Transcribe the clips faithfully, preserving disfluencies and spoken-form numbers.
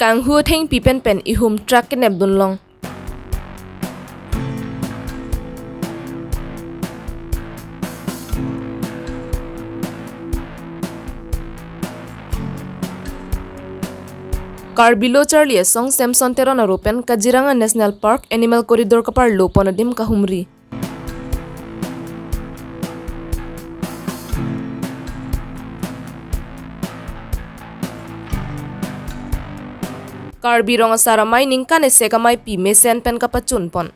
Kanghu athengpi pen pen ihum truck kenep dunlong. Karbi Lo Charli Asong Samson Teron aro pen Kaziranga National Park Animal Corridor kaparlo pon adim kahumri. Karbi Rong Asar Amei ningkan isi ameipi mesen pen kapachun pon.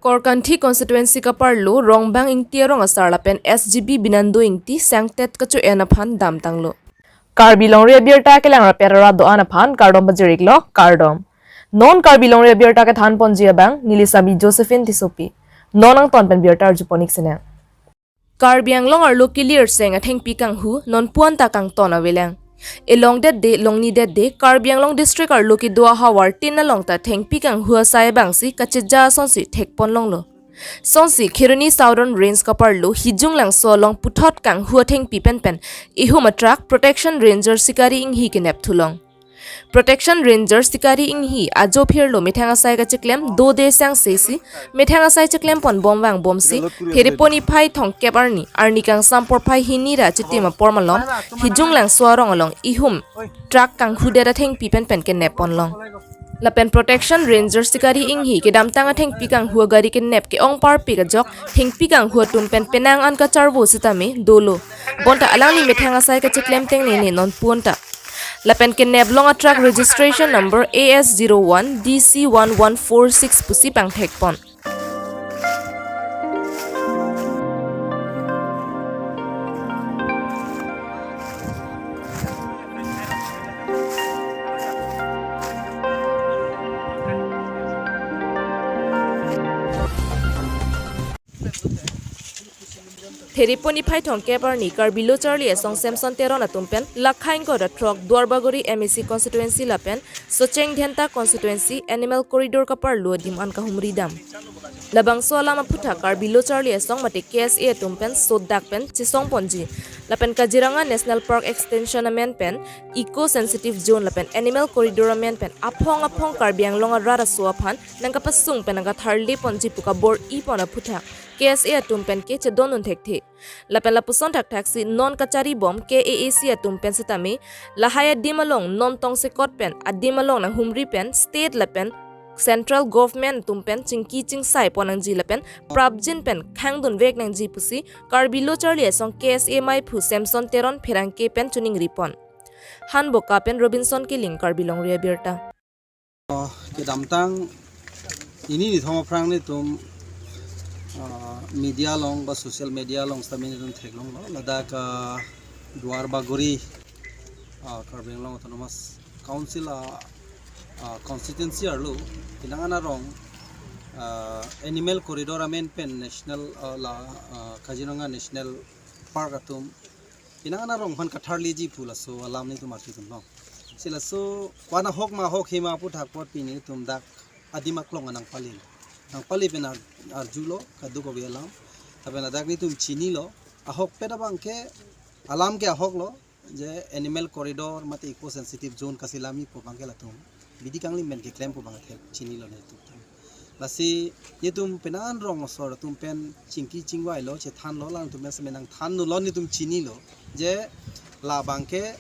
Korkanthi constituency kaparlo Rongbang Ingti arong asar lapen S G B Binando Ingti sangtet kacho-en aphan damtanglo. Karbi Longri Abirta kelang rapet rat do-an aphan kardom pajir-iklo, kardom. Non Karbi Longri Abirta kethan ponji abang neli Sami Josephine Tissopi. Non angton pen birta arju pon-ik sinang. Karbi Anglong arlo kelir seng athengpi kanghu nonpu anta kangton avelang. Elongdetde, longnidet de, Karbi Anglong district arlo kedo ahavar tin along ta thengpi kanghu asai abangsi kacheja asonsi thekpon longlo. Sonsi Kheroni Southern Range kaparlo Hijung Langso along puthot kanghu athengpi pen pen ihum a-truck Protection Ranger Sikari Inghi kenep thulong. Protection Ranger Sikari Inghi ajo phirlo methang asai kacheklem dode sangse si methang asai cheklem pon bom vang bomsi Thereponi phai thomkep arni, arni kangsam porphai hini ra chitim apor malom Hijung Langso arong along ihum truck kanghudet athengpi pen pen kenep ponlong. Lapen Protection Ranger Sikari Inghi kedamtang athengpi kanghu agari kenep ke-ong parpik ajok thengpi kanghu atum pen penang an kacharvo sitame dolo. Bonta alangli methang asai kacheklem tengnene nonpu anta. Lapen kenep long a-truck registration number A S zero one D C one one four six pusi pangthek pon. Thereponi phai thomkep arni Karbi Lo Charli Asong Samson Teron atum pen lakhain kor athrok Duarbagori M A C constituency lapen Socheng Dhenta constituency Animal Corridor kaparlo adim an kahumri dam. Labangso alam aphuthak Karbi Lo Charli Asong mate K S A atum pen sodak pen chesong ponji. Lapen Kaziranga National Park Extension amen pen Eco Sensitive Zone lapen Animal Corridor amen pen aphong aphong Karbi Anglong arat aso aphan nangkapasung pen nangkatharle ponji pu kabor-i pon aphuthak K S A atum pen ke chedondun thekthe. Lapen lapuson thakthak si non kachari bom K A A C atum pen sitame lahai adim along non tongsekot pen adim along nanghumri pen state lapen central government atum pen chingki chingsai pon nangji lapen prapjin pen khangdun vek nangji pusi Karbi Lo Charli Asong K S A maiphu Samson Teron pherangke pen choningri pon. Hanboka pen Robinson Kiling, Karbi Longri Abirta. Kedamtang ini nithom aphrang nelitum, ah, media along ba social media along sitame nelitum theklonglo ladak, ah, Duarbagori, ah, Karbi Anglong Autonomous Council, ah, ah, constituency arlo penang an arong, ah, animal corridor amen pen national, ah, la, ah, Kaziranga National Park atum penang an arong aphan katharleji pu laso alam nelitum arju dunlo. Si laso ko-an ahok ma ahokhe ma aphuthak apot pini nelitum dak adim aklong nangpali. Nangpali pen ar-, arjulo kadokave alam. Lapen ladak nelitum chinilo. Ahokpet abangke alam ke ahoklo. Je animal corridor mate eco sensitive zone kaselamji pu abangke latum bidi kanglim pen keklem pu abang athe chinilo nelitum. Lasi nelitum penang an rong asor atum pen chingki chingvailo, chethanlo, alangtum pen sitame nangthan dunlo, nelitum chinilo. Je labangke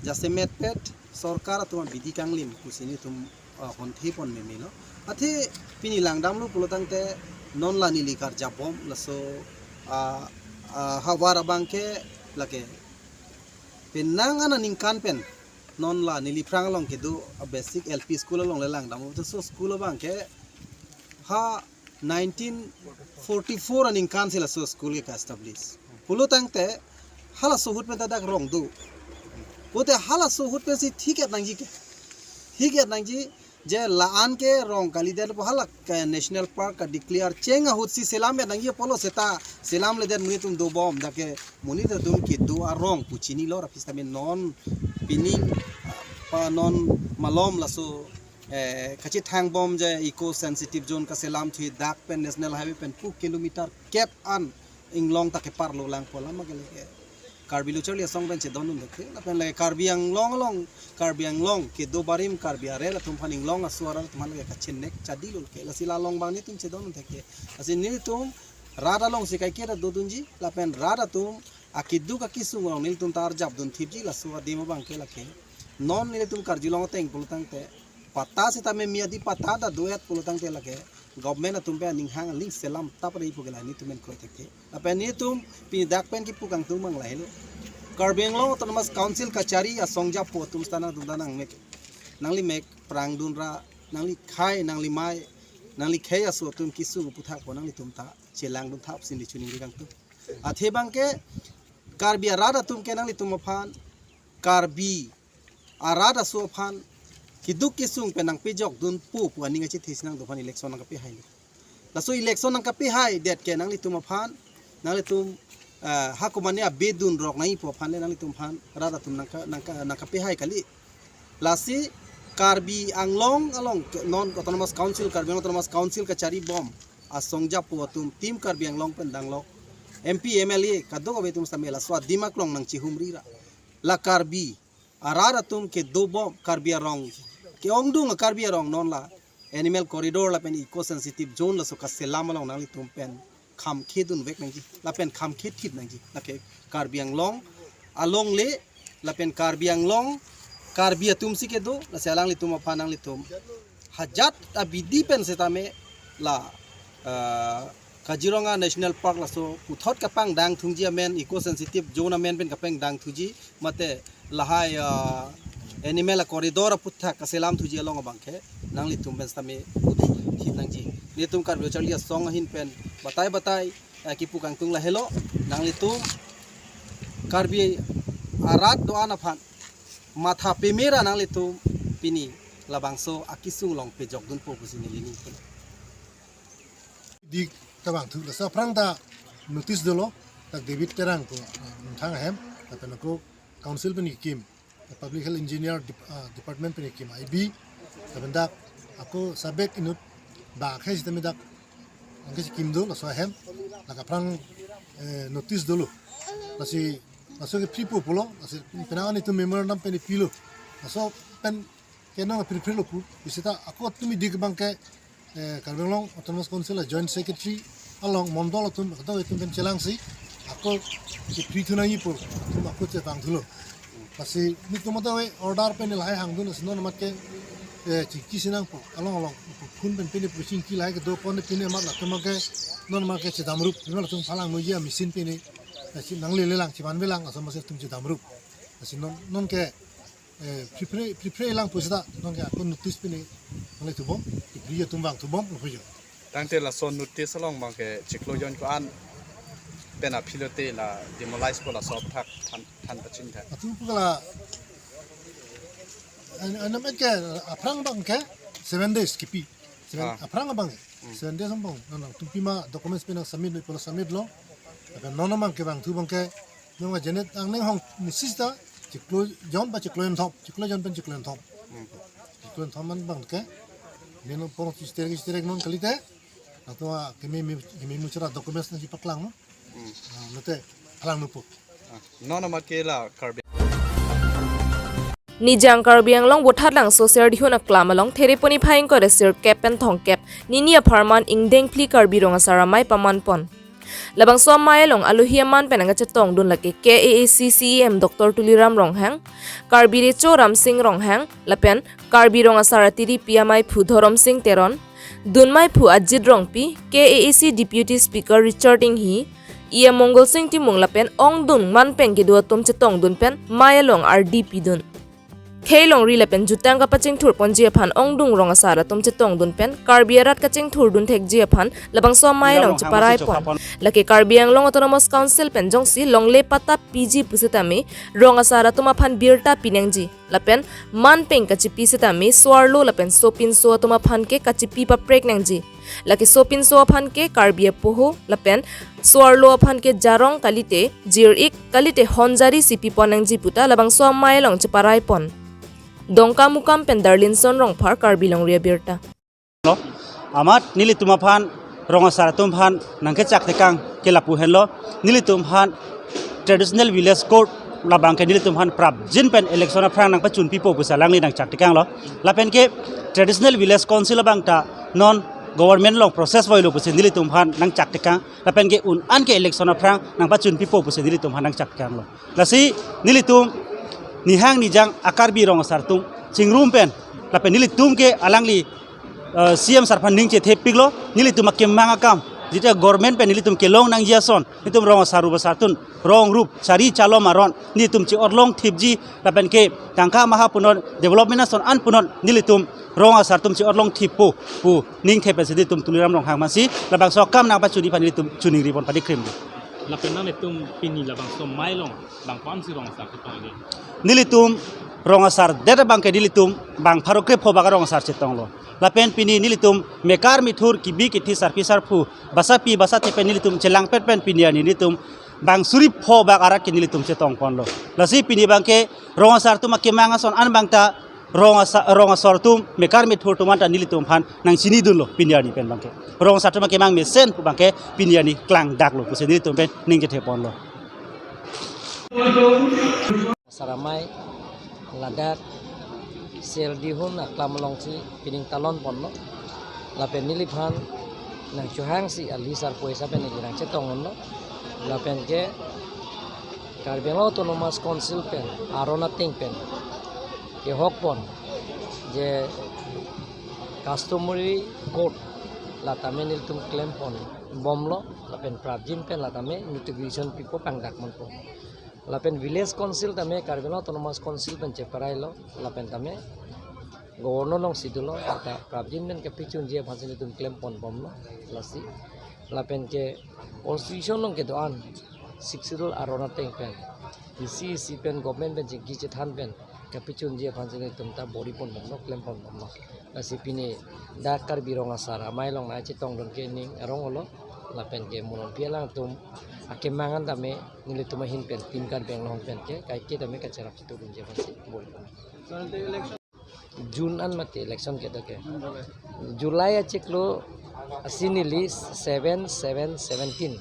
jasemetpet sorkar atum abidi kanglim pusi nelitum, ah, honthe pon memelo. Athe pini langdamlo pulotangte non la neli karjap bom laso, ah, ah, havar abangke lake penang an aningkan pen non la neliphrang along kedo a-basic L P school along le langdamlo, laso school abangke ha nineteen forty-four aningkan si laso school ke ka-establish. Pulotangte halaso ahut pen ta dak rong do. Pute halaso ahut pen si thik-et nangji ke. Thik-et nangji je la-an ke rong kalidet pu hala ke National Park ka-declare cheng ahut si selam-et nangji apotlo seta selamledet monit atum dobom dak ke monit atum kedo arong pu chinilo ra pistame non pining, ah, pa non malom laso eh, kachethang bom je eco sensitive zone kaselam thuji dak pen national highway pen pu kilometer kep an inglong ta keparlo lang pu alam ke lake Karbi Lo Charli Asong pen chedondun thekthek. Lapen lake Karbi Anglong along, Karbi Anglong kedo barim Karbi arel atum aphan inglong aso arat atum aphan lake kachenek chadi lo ke. Lasi la along abang nelitum chedondun thekthek. Lasi nelitum rat alongsi kaike ta dodunji, lapen rat atum akeduk akesung along nelitum ta arjapdun thipji, laso adim abang ke lake. Non nelitum karjulong ateng pulo tangte, patta sitame mi adi patta ta do-et pulo tangte lake government atum pen aning hang aling selam tap rei pu ke la nelitum pen kroi thekthek. Lapen nelitum pini dak pen kipu kangtung abang lahelo. Karbi Anglong Autonomous Council kachari asong japo atum seta nangtum ta nangmek, nanglimek prangdun ra, nanglikhei, nanglimei, nanglikhei aso atum kesung aputhak pu nanglitum ta chelangdun thap pusi neli choningri kangtung. Athe abang ke Karbi arat atum ke nanglitum aphan, Karbi arat aso aphan keduk kesung pen nangpejokdunpo pu aning achethe si nangtum aphan election nangkapehai. Laso election nangkapehaidet ke nanglitum aphan, nanglitum, eh, ha komane abedun rok nangji pu aphan le nanglitum aphan rat atum nangka, nangka, nangkapehai kali. Lasi Karbi Anglong along ke non Autonomous Council, Karbi Anglong Autonomous Council kachari bom asong japo atum, Team Karbi Anglong pen danglok M P, M L A kadokave atum sitame laso adim aklong nangchihumri ra. La Karbi arat atum kedo bom Karbi arong, ke-ongdung Karbi arong non la animal corridor lapen eco sensitive zone laso kaselam along nanglitum pen khamkhedun vek nangji, lapen khamkhethit nangji. Lake Karbi Anglong alongle, lapen Karbi Anglong, Karbi atum si kedo, lasi alanglitum aphan nanglitum hajat abidi pen sitame la, eh, Kaziranga National Park laso puthot kapangdang thuji amen, eco sensitive zone amen pen kapangdang thuji, mate lahai, eh, animal corridor aputhak kaselam thuji along abang ke nanglitum pen sitame puthit nangji. Nelitum Karbi Lo Charli Asong ahin pen batai batai, eh, kipu kangtung lahelo, nanglitum Karbi arat do-an aphan matha peme ra nanglitum pini labangso akesung along pejokdunpo pusi neli ningpun. Dik tabang thu, laso aphrang ta notice dolo, dak David Terang pu, ah, Methang ahem, lapen ako council pen kekim, Public Health Engineer dep-, ah, Department pen kekim I B, lapen dak ako sabek inut ba akhei sitame dak angke si kim do, laso ahem, lake aphrang, eh, notice dolo. Lasi, laso ke free po pulo, lasi penang an itum memorandum pen pilo. Laso pen ke nang free free lo pu, bisita ako tumi dik abang ke, eh, Karbi Anglong Autonomous Council a Joint Secretary along mondol atum, kadokave atum pen chelangsi, ako ke free thu nangji pu, atum ako chevang thulo. Lasi nelitum mate we order pen lahai hangdun, lasi non amat ke, eh, chingki si nangpo, along along, phun pen pine pu chingki lahai kedo pon pine amat latum ke, non amat ke chedamrup, non latum phalang noji a machine pine, eh, si nanglele lang, chiman velang, asam masih atum chedamrup. Lasi non, non ke, eh, prepare, prepare lang pusita, non ke ako notice pine, nangle thubom, prepare atum vang thubom, lo pujo. Tangte laso notice along abang ke chiklo jon ko-an pen aphi lote la demolish po laso aputhak than, than pachingthang. Atum pu ke la, an, an, an ke aphrang abang ke seven days kipi. Seven, ah, aphrang abang ke. Hmm. Seven days abang. Nang, nangtum pima documents pen nang submit lo, ipolo submit lo. Lapen non abang ke vang thu abang ke, nang ajenet ang neng hong notice ta, chiklo jon ba chiklo jon thom, chiklo jon pen chiklo jon thom. Hmm. Chiklo jon thom an abang ke. Neno pon chisterek chisterek non kalite. Latum a keme mi, keme muchara documents nangchipaklang no. Hmm. Ah, mate phalang nopo. Ah, non amat ke la Karbi. Nijang Karbi Anglong Vothatlangso Serdihun aklam along Thereponi phai ingkoi ra sirkep pen thomkep nini apharman ingdeng phli Karbi Rong Asar Amei paman pon. Labangso amei along alohi aman pen nangkachetongdun lake K A A C C E M Doctor Tuliram Ronghang, Karbi Recho Ramsing Ronghang, lapen Karbi Rong Asar Atiripi Ameiphu Dhoromsing Teron, Dunmeiphu Ajit Rongpi, K A A C Deputy Speaker Richard Enghi, E M Mongolsing Timung lapen ongdung man pen kedo atum chetongdun pen mei along ardi pidun. Khei longri lapen jutang kapachingthur ponji aphan ongdung rong asar atum chetongdun pen Karbi arat kachingthurdun thekji aphan labangso amei along cheparai pon. Lake Karbi Anglong Autonomous Council pen jongsi longle patta piji pusitame rong asar atum aphan birta pinangji. Lapen man pen kachipi sitame so-arlo lapen sopinso atum aphan ke kachipi paprek nangji. Lake sopinso aphan ke Karbi apoho lapen so-arlo aphan ke jarong kalite jir-ik kalite honjari si pipon nangji puta labangso amei along cheparai pon. Dongkamukam pen Darlinson Rongphar, Karbi Longri Abirta. Amat nelitum aphan, rong asar atum aphan nangkechak tekang ke lapu henlo. Nelitum aphan traditional village court labang ke nelitum aphan prapjin pen election aphrang nangpachun pipo pusi alangli nangchak tekanglo. Lapen ke traditional village council abang ta non government along process voilo pusi nelitum aphan nangchak tekang. Lapen ke un-an ke election aphrang nangpachun pipo pusi nelitum aphan nangchak tekanglo. Lasi nelitum nihang nijang a-Karbi rong asar atum chingrum pen, lapen nelitum ke alangli, eh, C M sir aphan ning chethepiklo, nelitum akemang akam, jita government pen nelitum kelong nangji ason, nelitum rong asar rup asar atum, rong rup, chari chalom aron, nelitum chi-otlong thipji, lapen ke tangka maha punon, development ason an punon, nelitum rong asar atum chi-otlong thippo pu ning thep pensi nelitum Tuliram Ronghang masi labangso akam nangpachuni aphan nelitum chuningri pon padikrim. Lapen nanglitum pini labangso amei along bang ko-ansi rong asar chetong ini? Nelitum rong asar det abang ke nelitum bang pharo krepho bak rong asar chetonglo. Lapen pini nelitum mekar mithur kibi kithi sarpi sarpo basapi basathe pen nelitum chelangpet pen pini arni nelitum bang suri pho bak arat ke nelitum chetong ponlo. Lasi pini abang ke rong asar atum akemang ason an abang ta rong asa-, rong asar atum, mekar mithur atum anta nelitum aphan nangchinidunlo pini arni pen abang ke. Rong asar atum akemang mesen pu abang ke pini arni klangdaklo pusi nelitum pen ning chethe ponlo. Asar amei ladak C L D hun aklam alongsi pining talon ponlo. Lapen neliphan nangchohangsi ali sarpo esa pen neli nangchetong ponlo. Lapen ke Karbi Anglong Autonomous Council pen aron ateng pen kehok pon je customary court la tame nelitum klem pon bomlo, lapen prapjin pen la tame notification pipo pangdak ponpo. Lapen village council tame Karbi Anglong Autonomous Council pen cheparailo, lapen tame governor alongsi dolo, ata prapjin pen kapachunji aphansi nelitum klem pon bomlo, lasi. Lapen ke constitution along kedo-an Sixth Schedule aron ateng pen, isi isi pen government pen chingki chethan pen kapachunji aphansi nelitum ta bor-i pon bomlo, klem pon bomlo. Lasi pini dak Karbi rong asar amei along nangchetongdun ke ning arong olo, lapen ke mo non pi alangtum akemang an tame nelitum ahin pen Team Karbi Anglong pen ke kaike tame kacherap chetongdunji aphansi bor-i pon. June an mati election kedo ke. July achiklo asi neli seven seven seventeen.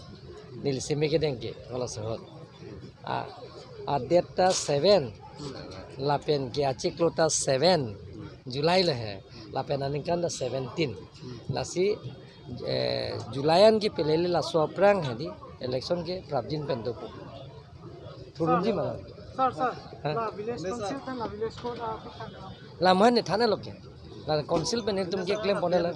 Neli seme kedeng ke, Balasahar ahut. A, a date ta seven. Lapen ke achiklo ta seven July lo he. Lapen aningkan ta seventeen. Lasi, eh, July an ke pelele laso aphrang hedi election ke prapjin pen dopo. Thurunji mana? Sir, sir, ha? La village council pen la village court a, lamhan ne thana loke. La council pen nelitum ke klem ponela.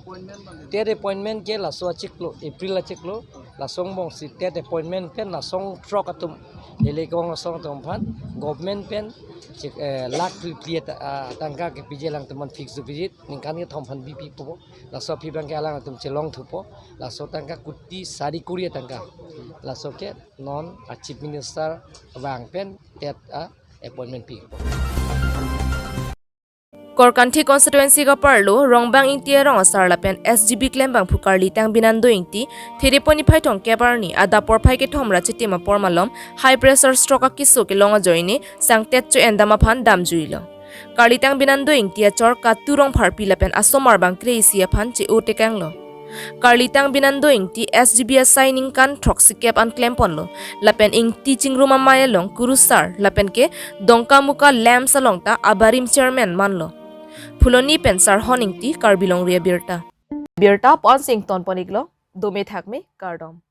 TET appointment ke laso achiklo, April achiklo, laso angbongsi TET appointment pen laso throk atum, ele kong asong atum aphan, government pen chik, eh, lakh phli phli ta, ah, tangka kepiji alangtum aphan fix deposit, ningkan kethom aphan bipi po. Laso aphi abang ke alangtum chelong thupo. Laso tangka kuti sari kuri tangka. Laso ke non a Chief Minister vang pen TET a appointment pi. Korkanthi constituency kaparlo Rongbang Ingti arong asar lapen S G B klembangphu Karlitang Binando Ingti, Therepo niphai thomkep arni adap porphai kethom ra chitim apor malom high pressure stroke akeso kelong ajoine sangtet cho-en dam aphan damjuilo. Karlitang Binando Ingti achor Katu Rongpharpi lapen asomar bang kre-isi aphan che-o tekanglo. Karlitang Binando Ingti S G B asai ningkan throksikep an klemponlo. Lapen Ingti chingrum amei along kurusar lapen ke Dongkamuka lamps along ta abarim chairman manlo. Phuloni pen Sarhon Ingti, Karbi Longri Abirta. Birta pon sing ton pon iklo, dome thakme, kardom.